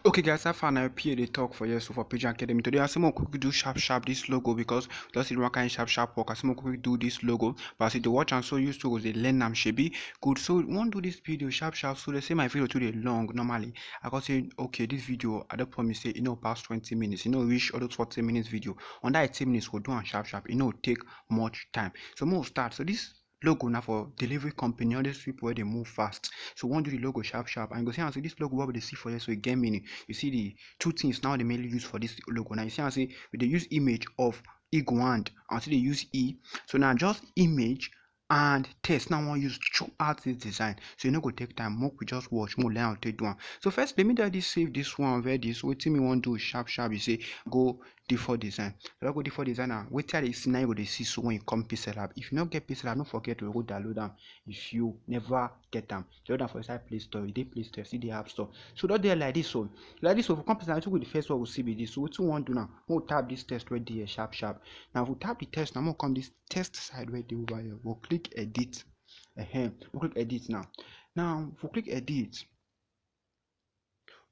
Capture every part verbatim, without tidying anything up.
Okay guys, how far now P A dey talk for here so for Pidgin Academy. Today I say make we quick do sharp sharp this logo because we don see one kind sharp sharp work. I say make we quick do this logo, but as you dey watch am so, you still go dey learn am, shebi. Good, so we wan do this video sharp sharp. So they say my video too dey long normally. I go say, okay, this video I don promise say e no pass twenty minutes, e no reach all those forty minutes video. Under eighteen minutes we do am sharp sharp, e no take much time. So make we start. So this logo na for delivery company, all these people wey dey move fast. So we wan do the logo sharp sharp, and you go see am say this logo wey we dey see for here so e get meaning. You see the two things now dey mainly use for this logo. Now you see am say we dey use image of eagle hand and still dey use e. So na just image and text now we wan use throughout this design. So e no go take time, make we just watch, make we learn how to take do am. So first, let me just save this one already. So wetin me wan do sharp sharp be say go default design. So I go default design now. Wetin I dey see now you go dey see so when you come Pixel Lab. If you no get Pixel Lab, no forget to go download am. If you never get am, download am for inside Play Store. E dey Play Store, e dey App Store. So don dey like this so. Like this so, if we come Pixel Lab, wetin go be the first one we see be this. So wetin we wan do now? Make we tap this text wey dey here sharp sharp. Now if we tap the text now, make we come this text side wey dey over here. We'll click edit. Uh-huh. We'll click edit now. Now if we click edit,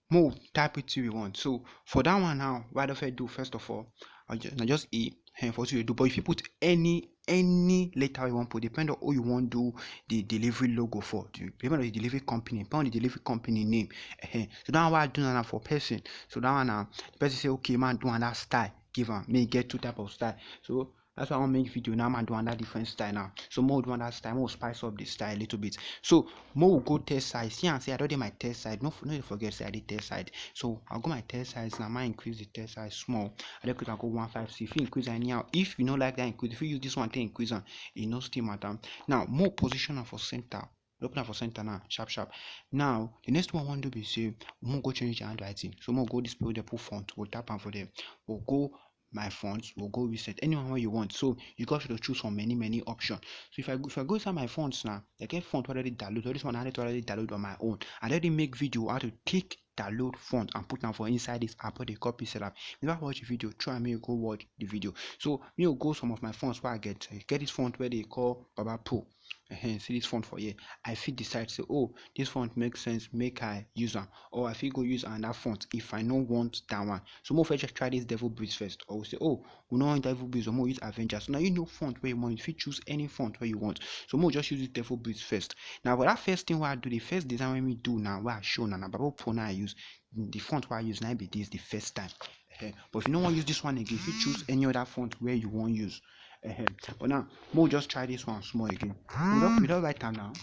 make we type wetin we want. So for that one now, what I first do first of all, I just, I just e and for wetin you do. But if you put any any letter you wan put, depend on who you wan do the delivery logo for, depend on the delivery company, depend on the delivery company name. Uh-huh. So that one wey I do now na for person. So that one now, the person say, okay, make I do another style, give am, make e get two type of style. So that's why I wan make video now, make I do another different style now. So make we do another style, make we spice up the style a little bit. So make we go text size. See am say I don dey my text size. No, no dey forget say I dey text size. So I go my text size now, make I increase the text size small. I don click am go one five six. If you increase am anyhow, if you no like that increase, if you use this one take increase am, e no still matter. Now make we position am for center. Open am for center now, sharp sharp. Now the next one I wan do be say make we go change the handwriting. So make we go this place wey dey put font, we'll tap am for there. We'll go my fonts, we'll go reset, anyone wey you want. So you got to choose from many many options. So if I go, if I go inside my fonts now, I get font already download. All this one I already download on my own. I already make video how to take download font and put am for inside this app wey dey call Pixel Lab. Never watch the video, try make you go watch the video. So me go some of my fonts wey I get. I get this font wey dey call Baba Pro. Uh-huh, see this font for here. I fit decide say, oh, this font makes sense, make I use am, or I fit go use another font if I no want that one. So make we first just try this Devil Breeze first, or we say, oh, we no want Devil Breeze, or make we use Avengers. So now you know font wey you want. You fit choose any font wey you want. So make we just use this Devil Breeze first. Now for that first thing wey I do, the first design wey me do now, wey I show now, na Baba Pro now I use. The font wey I use now be this the first time. Eh, but if you no wan use this one again, you fit choose any other font wey you wan use. Eh, but now make we just try this one small again. We don, we don write am now.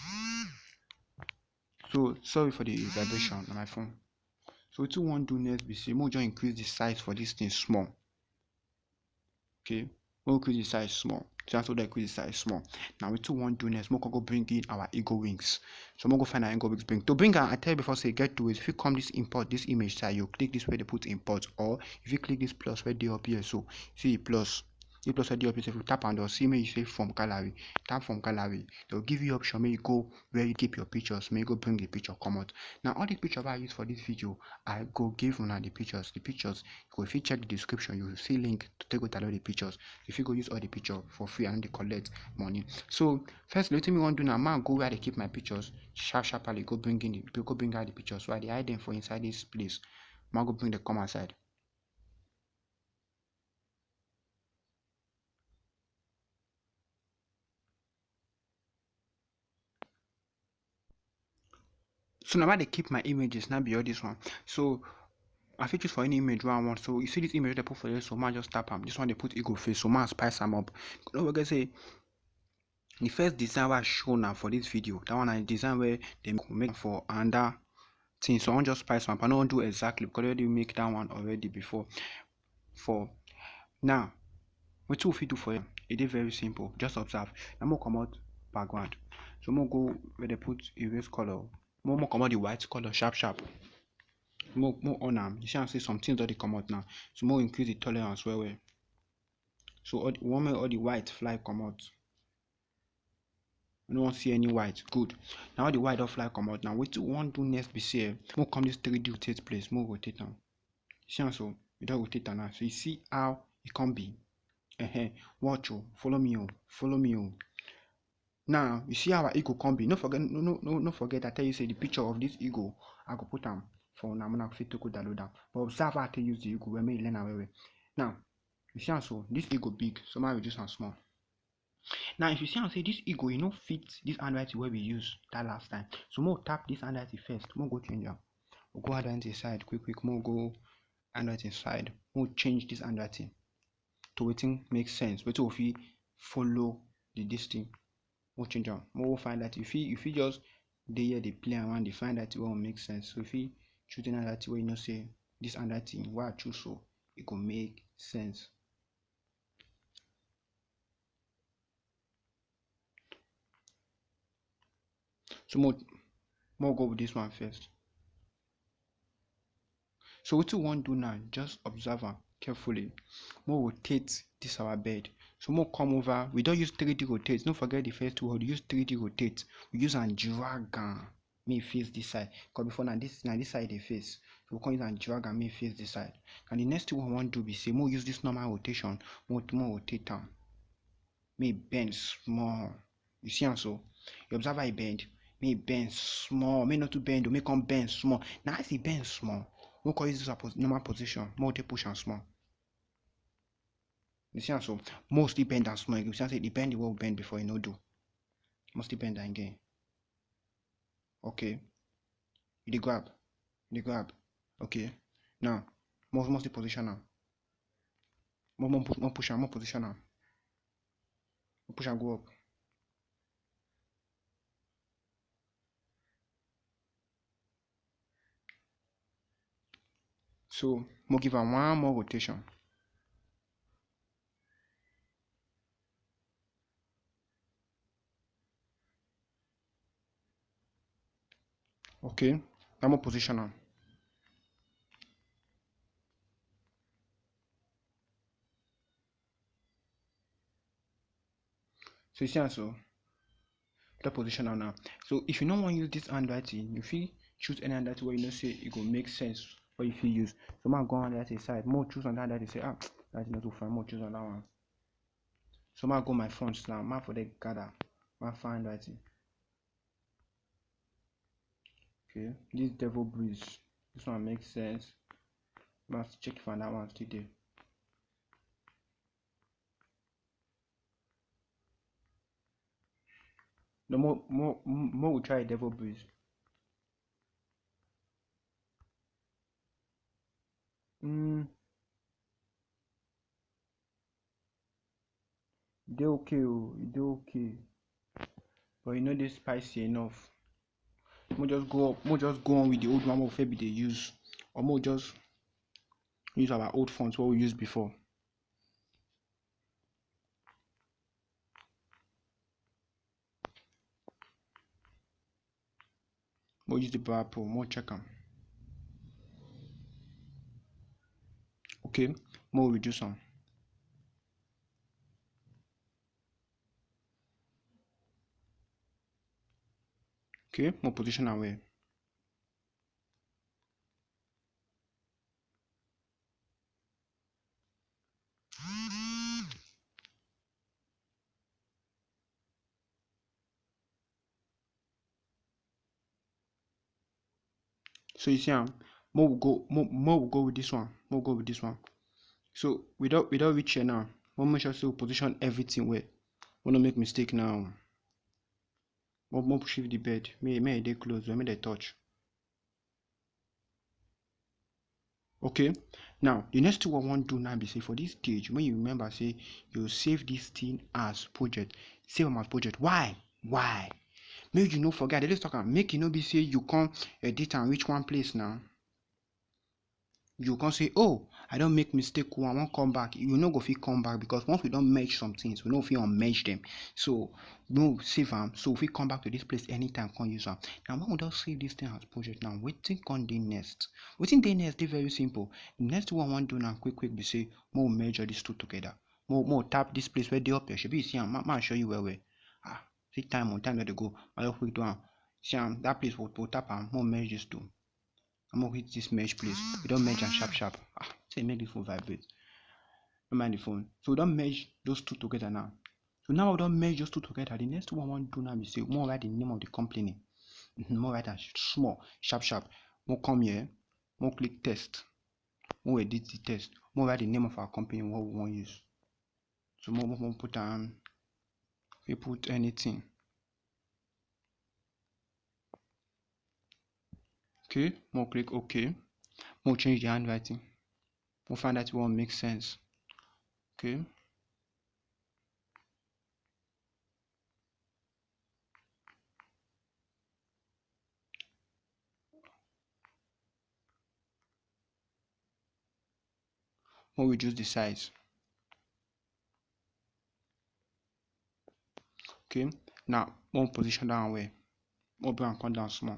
So sorry for the vibration on my phone. So wetin we wan do next be say make we just increase the size for this thing small. Okay, make we increase the size small. So that's what I increase the size small. Now wetin we wan do next, make we go bring in our ego wings. So make we go find our ego wings bring. To bring am, I tell you before say get two ways. If you come this import, this image side, you click this wey dey put import, or if you click this plus wey dey up here, so see the plus. The plus wey dey up here, so if you tap am, they'll see make you say from gallery. Tap from gallery. They'll give you option, make you go where you keep your pictures, make you go bring the picture comot. Now all the picture wey I use for this video, I go give una the pictures. The pictures, you go fit check the description, you see link to take go download the pictures. You fit go use all the picture for free and dey collect money. So first, wetin me wan do now, make I go where I dey keep my pictures sharp sharply, go bring in the, go bring out the pictures. So I dey hide them for inside this place. Make I go bring them come outside. So now I dey keep my images, now be all this one. So I fit choose for any image wey I want. So you see this image wey dey put for here, so make I just tap am. This one dey put ego face, so make I spice am up. Don't forget say the first design wey I show now for this video, that one na the design wey dem make for another thing. So I wan just spice am up. I no wan do exactly because I already make that one already before. For now, wetin we fit do for here? E dey very simple. Just observe. Now make we comot background. So make we go where dey put erase color. Make we, make we comot the white color sharp sharp. Make we, make we on am. You see am say some things don dey comot now. So make we increase the tolerance well well. So all the, we wan make all the white fly comot. I no wan see any white. Good. Now all the white don fly comot. Now wetin we wan do next be say, eh, make we come this three D rotate place, make we rotate am. You see am so? We don rotate am now. So you see how e come be. Ehen. Watch o, follow me o, follow me o. Now you see how our ego come be. No forget, no, no, no, no forget I tell you say the picture of this ego, I go put am for una, una fit to go download am. But observe how to use the ego well, make you learn am well well. Now, you see am so, this ego big, so make I reduce am small. Now, if you see am say this ego, e no fit this handwriting wey we use that last time. So make we tap this handwriting first. Make we go change am. We go handwriting side quick quick. Make we go handwriting side. Make we change this handwriting to wetin make sense. Wetin we fit follow the this thing. Make we change am. Make we find that you fit, you fit just dey here dey play around, dey find that thing wey go make sense. So you fit choose any other thing wey you know say this other thing wey I choose so, e go make sense. So make we, make we go with this one first. So wetin we wan do now, just observe am carefully. Make we rotate this our bed. So make we come over. We don use three D rotate. No forget the first two, we use three D rotate. We use am drag am. Make e face this side. 'Cause before na this, na this side e dey face. So we come use am drag am, make e face this side. And the next thing we wan do be say, make we use this normal rotation. Make we, make we rotate am. Make e bend small. You see am so? You observe how e bend? Make e bend small. Make e no too bend o, make e come bend small. Na as e bend small, make we come use this our pos-, normal position. Make we take push am small. You see am so? Make we still bend am small. You see am say the bend wey we bend before, e no do. Make we still bend am again. Okay. You dey grab. You dey grab. Okay. Now, make we, make we still position am. Make we, make we pu-, make we push am, make we position am. Make we push am go up. So, make we give am one more rotation. Okay, now make we position am. So you see am so, that position am now. So if you no wan use this handwriting, you fit choose any handwriting wey you know say e go make sense wey you fit use. So make I go handwriting side, make we choose another handwriting, say, ah, that thing no too fine, make we choose another one. So make I go my fonts now, make I for dey gather, make I find handwriting. Okay, this Devil Breeze, this one makes sense. Make I check if another one still dey. No, make we, make we, make we try Devil Breeze. Mm. E dey okay o, e dey okay. But e no dey spicy enough. Make we just go up, make we just go on with the old one wey we first be dey use. Or make we just use our old fonts wey we use before. Make we use the power pro, make we check am. Okay, make we reduce am. Okay, make we position am well. So you see am, make we go, make, make we go with this one, make we go with this one. So we don, we don reach here now. Make we make sure say we position everything well. We no make mistake now. Make, make we shift the bed. Make, make e dey close, make dem touch. Okay. Now, the next thing we wan do now be say for this stage, when you remember say you save this thing as project, save am as project. Why? Why? Make you no forget. I dey always talk am, make e no be say you come edit am reach one place now. You come say, "Oh, I don make mistake o, I wan come back." You no go fit come back, because once we don merge some things, we no fit unmerge them. So, no, save am, so we fit come back to this place anytime, come use am. Now, when we don save this thing as project now, wetin come dey next? Wetin dey next dey very simple. The next thing we wan do now, quick quick, be say, make we merge all these two together. Make we, make we tap this place wey dey up here. Shebi you see am? Ma, ma show you well well. Ah, see time o, time don dey go. Ma just quick do am. See am, that place, we, we tap am, make we merge these two. Make we hit this merge place. We don merge am sharp sharp. Ah, say make this phone vibrate. No mind the phone. So we don merge those two together now. So now we don merge those two together. The next thing we wan do now be say, make we write the name of the company. Mhm, make we write am sh-, small, sharp sharp. Make we come here. Mo click text. Mo edit the text. Mo write the name of our company, what we wan use. So mo, mo, mo put am, we put anything. Okay, mo click okay. Mo change the handwriting. Mo find that one make sense. Okay. Mo reduce the size. Okay, now mo position that one well. Mo bring am come down small.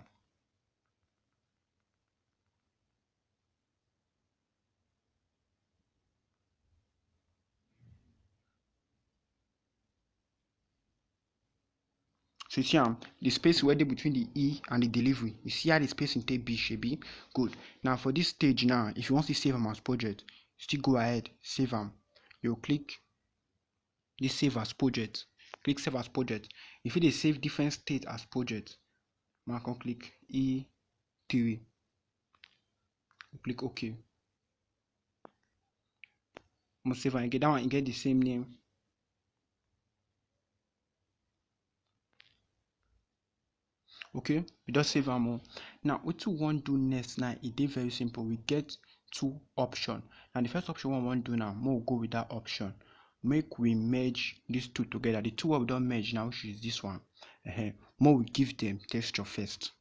So you see am, the space wey dey between the E and the delivery. You see how the spacing take be, shebi? Good. Now for this stage now, if you wan still save am as project, still go ahead, save am. You click this save as project. Click save as project. You fit dey save different state as project. Make I come click E three. Click okay. Mo save am again. That one, e get the same name. Okay, we don save am o. Now wetin we wan do next now, e dey very simple. We get two option. Now the first option wey we wan do now, mo go with that option. Make we merge these two together. The two wey we don merge now, which is this one. Ehen. Mo we give them texture first.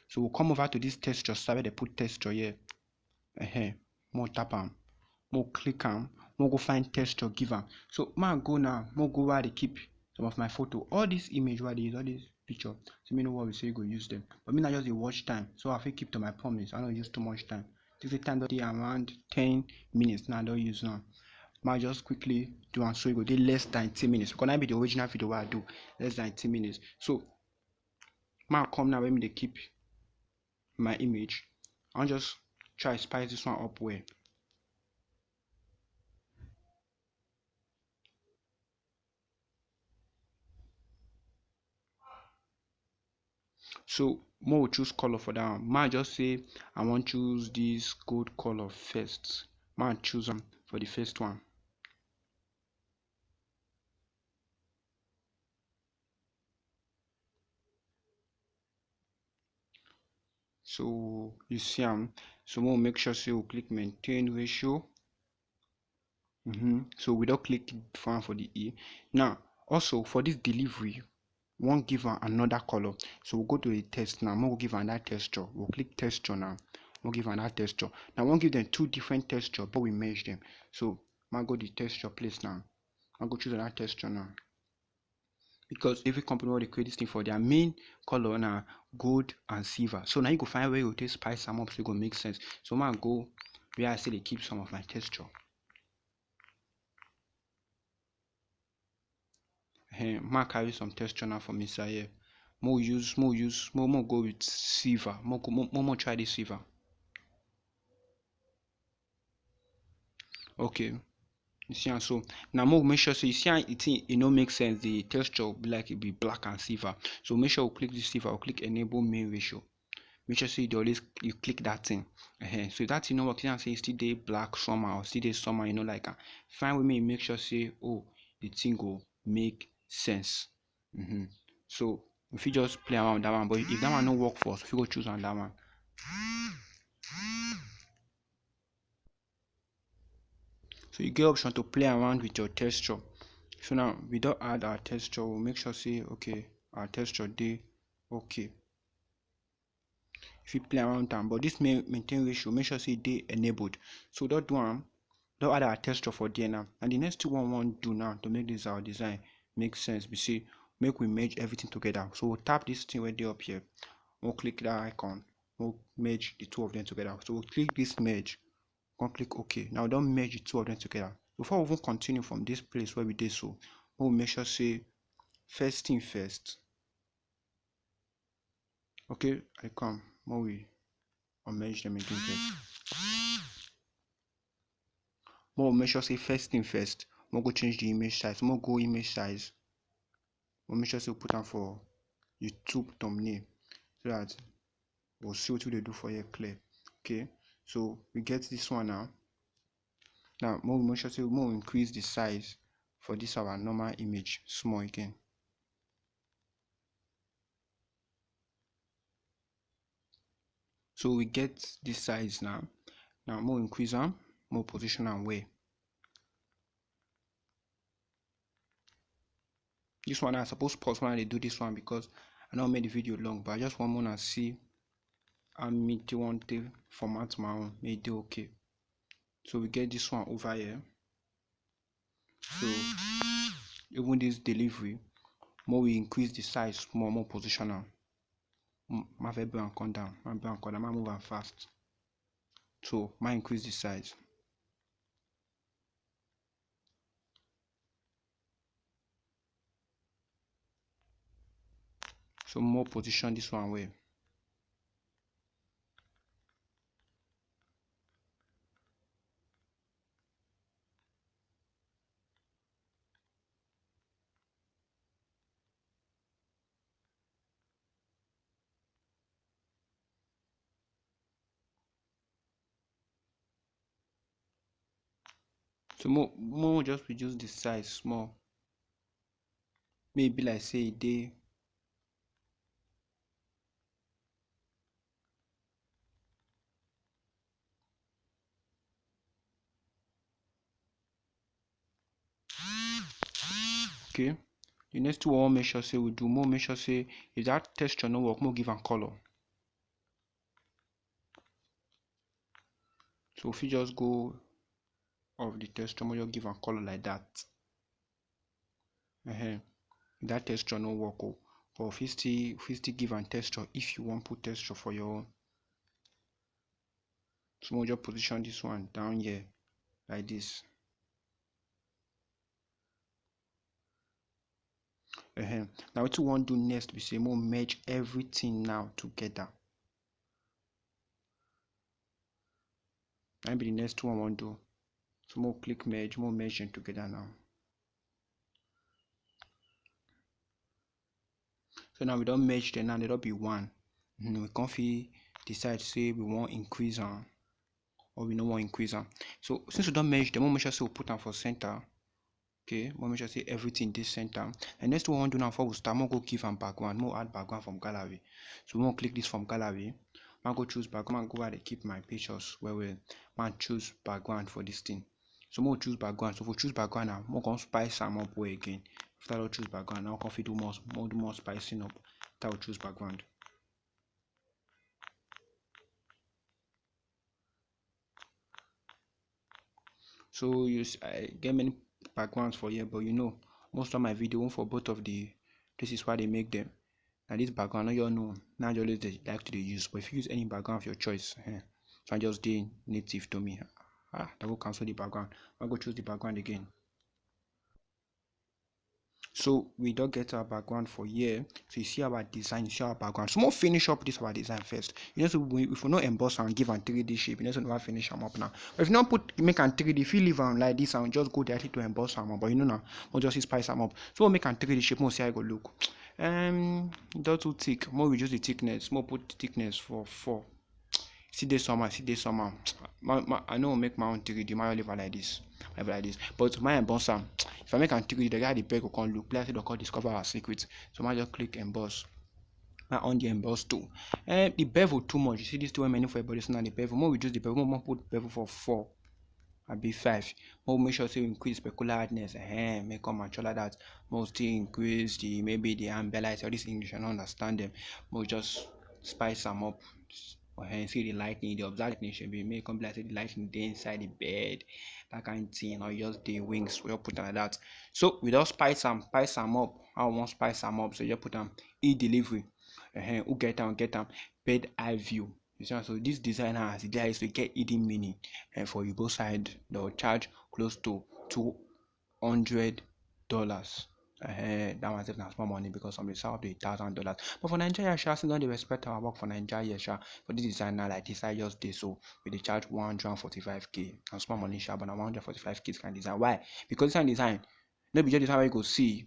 So we'll come over to this texture side where they put texture here. Ehen. Mo tap am. Mo click am. Mo go find texture, give am. So ma go now. Mo go where I dey keep some of my photo. All this image wey I dey use, all this picture. So me know what we say go use them. But me na just dey watch time. So I fit keep to my promise. I no use too much time. This time don dey around ten minutes now. I don use now. Ma just quickly do am so e go dey less than ten minutes. Because na be the original video wey I do, less than ten minutes. So ma come now where me dey keep my image. I wan just try spice this one up well. So mo choose color for that one. Ma just say I wan choose this gold color first. Ma choose am for the first one. So you see am. So we'll make sure say we click maintain ratio. Mm-hmm. So we don click for am for the E. Now, also for this delivery, we wan give am another color. So we'll go to the text now. We'll give am that texture. We'll click texture now. We'll give am that texture. Now we wan give them two different texture, but we merge them. So ma go the texture place now. Ma go choose another texture now. Because every company wey dey create this thing for their main color na gold and silver. So na you go find where you take spice am up so e go make sense. So ma go where I say dey keep some of my texture. Ehen, ma carry some texture now from inside here. Mo use, mo use, mo, mo go with silver. Mo go, mo, mo, mo try the silver. Okay. You see am so. Now mo make sure say you see how the thing, e no make sense. The texture be like e be black and silver. So make sure we click this silver, we click enable main ratio. Make sure say you dey always, you click that thing. Ehen. So if that thing no work, you see am say e still dey black somehow, still dey somehow, you no like am. Find way make you make sure say, oh, the thing go make sense. Mm-hmm. So we fit just play around with that one, but if that one no work for us, we fit go choose another one. So you get option to play around with your texture. So now we don add our texture. We'll make sure say, okay, our texture dey okay. If you play around with am, but this main, maintain ratio, make sure say e dey enabled. So we don do am, don add our texture for there now. And the next thing we wan do now to make this our design make sense be say make we merge everything together. So we'll tap this thing wey dey up here. We'll click that icon. We'll merge the two of them together. So we'll click this merge. Come click okay. Now we don merge the two of them together. Before we even continue from this place where we dey so, we'll make sure say first thing first. Okay, I come. Mo we unmerge them again first. Mo make sure say first thing first. Mo go change the image size. Mo go image size. Mo make sure say we put am for YouTube thumbnail so that we'll see what we dey do for here clear. Okay. So we get this one now. Now, more we make sure say more we increase the size for this our normal image small again. So we get this size now. Now, more increase am, more position am well. This one, I suppose pause when I dey do this one because I no make the video long, but I just want una see how me take wan take format my own, make e dey okay. So we get this one over here. So even this delivery, more we increase the size small, more position am. Mm, ma fẹ́ bring am come down, ma bring am come down, ma move am fast. So ma increase the size. So more position this one well. So more, more just reduce the size small. Maybe like say e dey okay. The next one, we wan make sure say we do, more make sure say if that texture no work, more give am color. So we fit just go of the texture, more just give am color like that. Uh-huh. That texture no work, oh. But fit still, fit still give am texture if you wan put texture for your own. So we just position this one down here like this. Uh-huh. Now what we wan do next be say more merge everything now together. That be the next one we wan do. So more click merge, more merge them together now. So now we don merge them now, they don be one. Mm, we come fit decide say we wan increase am or we no wan increase am. So since we don merge them, we make sure say we put am for center. Okay, we make sure say everything dey center. And next one we wan do now, before we start, we go give am background, we add background from gallery. So we click this from gallery. I go choose background, go where I dey keep my pictures well well. I choose background for this thing. So we choose background. So if we choose background now, we come spice am up well again. After we choose background, now we come fit do more, more, do more spicing up. After we choose background. So you s-, I get many backgrounds for here, but you know, most of my video went for both of the places where they make them. Now this background, you all know, now I always dey like to dey use, but if you use any background of your choice, eh, so I just dey native to me. Ah, I go cancel the background. I go choose the background again. So we don get our background for here. So you see our design, you see our background. So we'll finish up this our design first. You know, so we, if we no emboss and give am three D shape, you know, so we finish am up now. But if you no put, make am three D, if you leave am like this and just go directly to emboss am up, but you know now, we'll just spice am up. So we'll make am three D shape, we'll see how it go look. Um, not too thick. More reduce the thickness. More put thickness for four. See this somehow, see this somehow. My, my, I know make my own three D, my Oliver like this, Oliver like this. But my bounce am. If I make am three D, the guy the beg will come look. Plus, they call discover our secret. So I just click emboss. I on the emboss tool. Eh, the bevel too much. You see this two many for everybody. So now the bevel, more we use the bevel, more put bevel for four. I be five. More make sure say we increase specular hardness. Eh, make come and like that. More still increase the, maybe the ambilight. All this English, I don't understand them. More just spice them up. Or hence see the lightning, the observe lightning should be make come be like say the lightning dey inside the bed, that kind of thing, or just the wings, we all put am like that. So we just spice am, spice am up. How we wan spice am up? So you just put am e delivery. Uh-huh. Who get am, get am. Bird eye view. You see, so this designer has the idea is to get hidden meaning, and for Igbo side, they'll charge close to two hundred dollars. Eh, that one sef na small money because some dey sell up to a thousand dollars. But for Nigeria, sha, still don dey respect our work for Nigeria, sha. For this design now, like this, I just dey so we dey charge one hundred and forty-five K. Na small money, sha, but na one hundred forty-five K kind design. Why? Because this kind design, no be just the design wey you go see.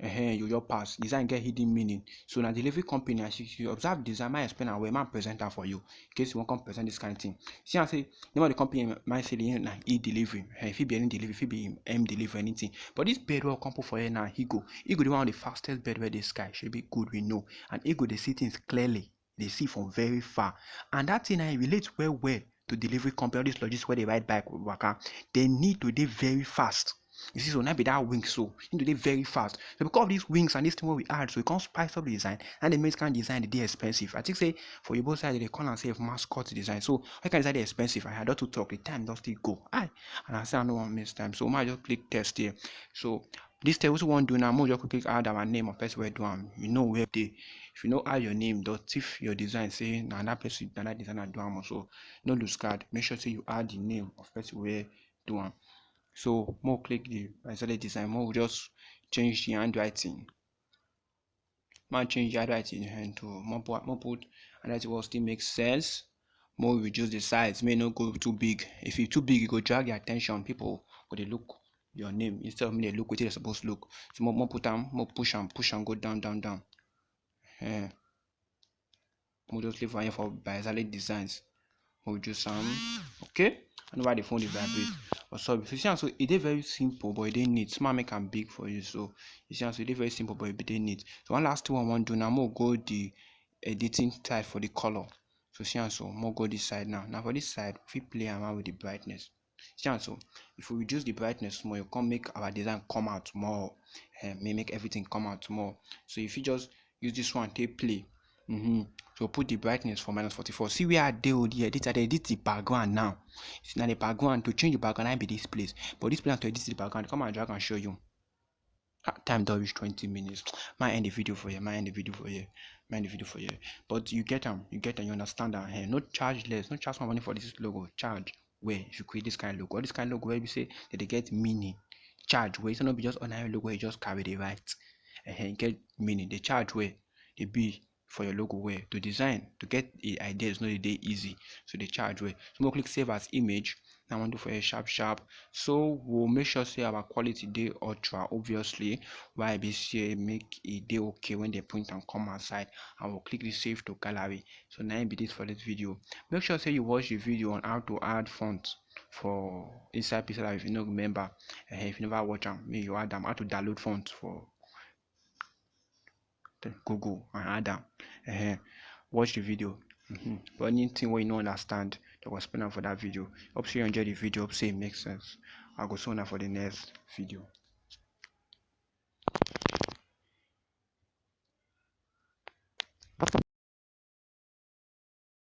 Ehen, you your pass. Design get hidden meaning. So na delivery company, as you, you observe design, my explain am well, man present am for you. In case you wan come present this kind thing. See am say, name of the company, my say na e delivery. Eh, if it be any delivery, if it be M delivery, anything. But this bed wey I come put for here now, Ego. Ego dey one of the fastest bed wey dey sky. Should be good, we know. And Ego dey see things clearly. Dey see from very far. And that thing I relate well well to delivery company, all these logistics where they ride bike waka. They need to dey very fast. You see, so now be that wing so. You need to dey very fast. So because of these wings and this thing wey we add, so we come spice up the design, and the make kind design dey expensive. I think say for your both side, they call and say mascot design. So I can design dey expensive. I had to talk, the time don still go. I and I say I no wan miss time. So I just click test here. So this thing we want do now, we just click add our name of person wey do am. You know where they, if you know add your name, dot if your design say na that person, na that designer do am. So no lose card. Make sure say you add the name of person wey do am. So more click the Bisaley design, more just change the handwriting. Man change the handwriting hand to more put, more put handwriting will still make sense. More reduce the size, may not go too big. If it's too big, it go drag the attention. People go they look your name instead of me they look what they're supposed to look. So more, more put them, more push and push and go down, down, down. Eh. We'll just leave one here for Bisaley designs. We'll just um okay. I know why the phone dey vibrate. But sorry, so you see, so it is very simple, but it dey neat. Smart make am big for you. So you see, so it is very simple, but it dey neat. So one last thing I want to do now, more go the editing type for the color. So see, so more go this side now. Now for this side, we play around with the brightness. See, so if we reduce the brightness more, you can make our design come out more. Eh, may make everything come out more. So if you just use this one, take play. Mm-hmm. So put the brightness for minus forty-four. See where I did the edit, I edit the background now. See now the background, to change the background, I be this place. But this place to edit the background, come and drag and show you. Ah, time don reach twenty minutes. My end the video for here, my end the video for here, my end the video for here. But you get them, you get them, you understand that. Hey, no charge less, no charge more money for this logo. Charge where if you create this kind of logo, all this kind of logo where you say that they get meaning. Charge where it's not be just ordinary logo, you just carry the right. And get meaning. They charge where they be for your logo where to design, to get the ideas, not the day easy. So they charge where. So we'll click save as image. I want to for a sharp sharp. So we'll make sure say our quality dey ultra, obviously. Why be say make it dey okay when they print and come outside. I will click the save to gallery. So now be this for this video. Make sure say you watch the video on how to add font for inside Pixel if you no remember. Eh, if you never watch am, make you add am how to download font for Google and add am. Eh, watch the video. Mm-hmm. But anything where you no understand, they will explain am for that video. Hope say you enjoy the video. Hope say it makes sense. I go see una for the next video.